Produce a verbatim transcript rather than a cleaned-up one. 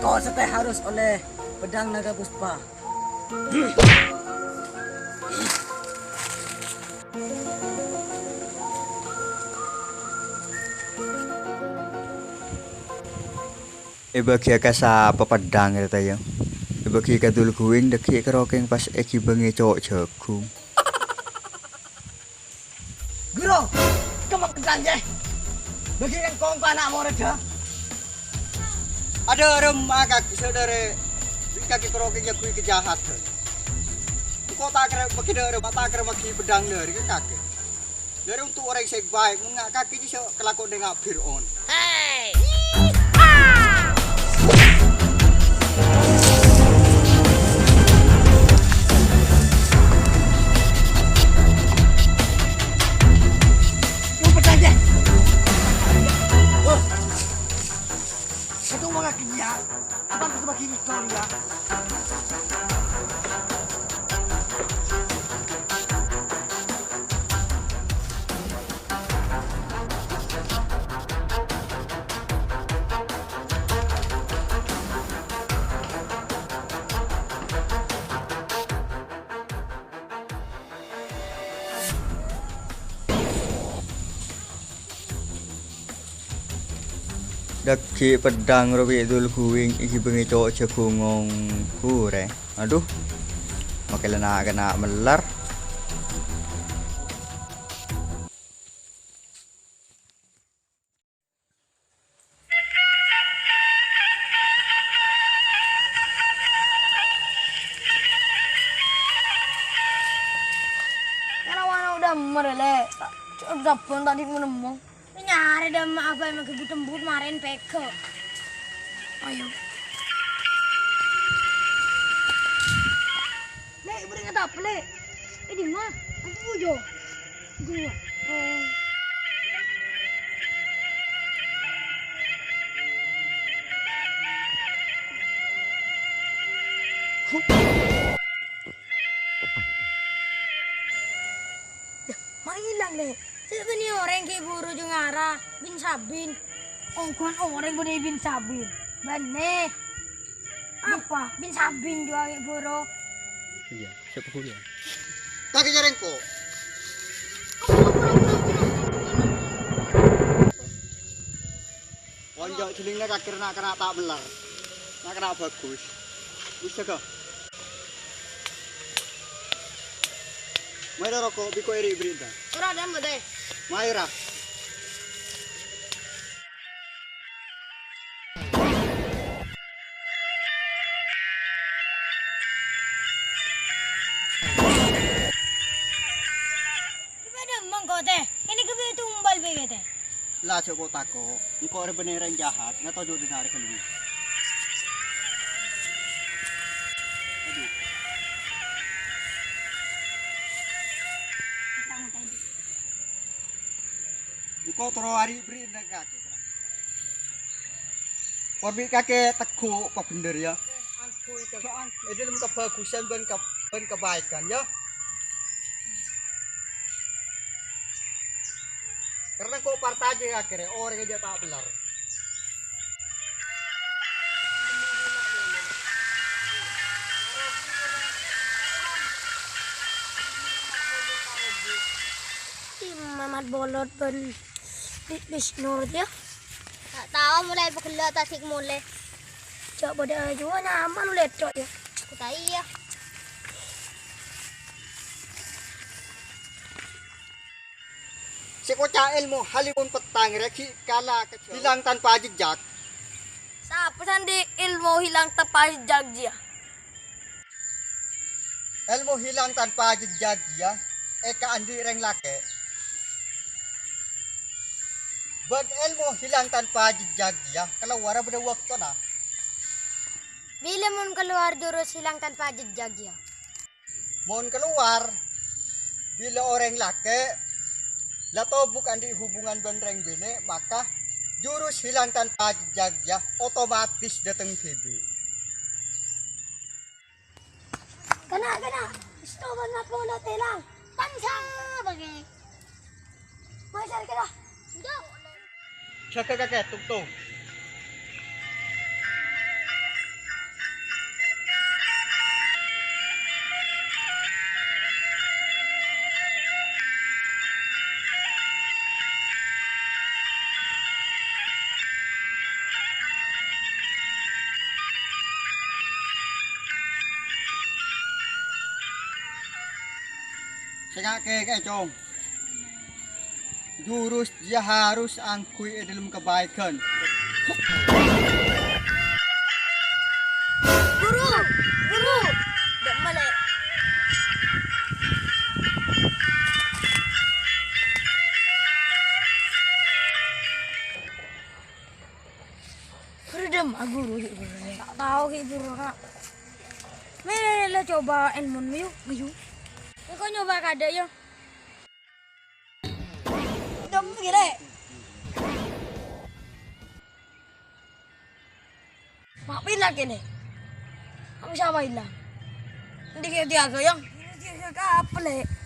Kosèttè harus ollè pedhâng Naga Puspa. Èbâgiyâ ka sapa pedhâng rèya, yâ? Èbâgi ka Dul Guwing, dhâggi' ka Rokèng pas èghibângè co' jhâghung. Guru, kemma keddhâng, yâ? Bâgi engko' ka ana' morèdda. Adâ' remma kakè, saudara. Kakè ka Rokèng nyaghuwi kajahadhân. Engko' ta' kèra, makè dâ' remma ta' kèra maghi pedhâng dâri ka kakè. Dâri untuk orèng sè baik, mon nga' kakè jiyâ kalako nènga' Fir'aun. Hey! Lu pecah deh. Wah. Itu uang kakè ya. Apa harus bagi Victoria? Dhâggi' pedhâng rowa bi' Dul Guwing èghibângè co' jhâghung ngongghu rè. Adhu, makè la na'-kana' mellar. Kalawan udah merele, cuma sabun tadi menemong. Nyarè dâ' emma abâ' maghi but-embut marèn pèghâ. Ayo. Lè', bârâ' ngatap, Lè'. È dimma? Aku bujo. Gua. Oh. Yâ, ma' ilang, Lè'. Sè bânnè orèng ghi' buru jhâ' ngara, bin-sabin. Ongghun orèng bânnè bin-sabin. Bânnè. Apa? Bin-sabin jhuwa ghi' buru. Iyâ, sapa guru ya? Kakè jârèng, Po. Onjhâ' jhâlingna kakè na'-kana' ta' mellar. Na'-kana' bhâghus. Wis jâgâ. Mayu roko' bi' ko' èrè' bherri'na. Ora, dam, bâtè. Mayu, ra. Padâ mangko, Tè. Kènè' ghâbây tumbal bhâi, Tè. La jhâ' ko'-tako'. Engko' rè bânnè orèng jahat, ngatojo' dinarè ghâllu. Adhu. Engko' terro arè' bherri'na kakè. Por bi' kakè tegghu' pabhendher, yâ. È dâlem kabhâghusân bân ka-, bân kabhâghusân, yâ. Karna engko' parcajâ kakè rè, orèng jâ' ta' mellar. Imam Bolot bân Bi-, Bisnur, yâ. Ta' tao molaè pagellâ' ta' sik molè. Jhâ' padâ ajuwâ nyaman lètro, yâ. Ta' iyâ. Sè koca' èlmo halèbun pettang rè ghi' kala ka hilang tanpa jejak. Sapa sè andi' èlmo hilang tanpa jejak jiyâ? Èlmo hilang tanpa jejak jiyâ èkaandi' rèng lakè'. Bân èlmo hilang tanpa jejak jiyâ kalowarra bâdâ bâktona. Bilâ mon kalowar jurus hilang tanpa jejak jiyâ? Mon kalowar, bilâ orèng lakè' la tobuk andi' hubungan bân rèng binè', maka jurus hilang tanpa jejak jiyâ otomatis dâteng dhibi'. Kana', kana', èsto bân apa lo telang? Pansa bagi. Majar kira. Jâgâ kakè, tungtung. Sènga'è kèya, Cong. Jurus jiyâ harus angghuy è dhâlem kabhâghusân. Guru! Guru! Dâ' malè. Guru, dâ' ma' guru, ghi' guru. Ta' tao ghi' guru, Ka'. Mè' la coba èlmon, mayu, mayu. Engko' nyoba kadâ', yâ. Dâ' ma' ghi' lè. Ma' pèla kènè. Kamu sama hilang. Endi kèya Tiago, Yang? Tiago apa, Lè'?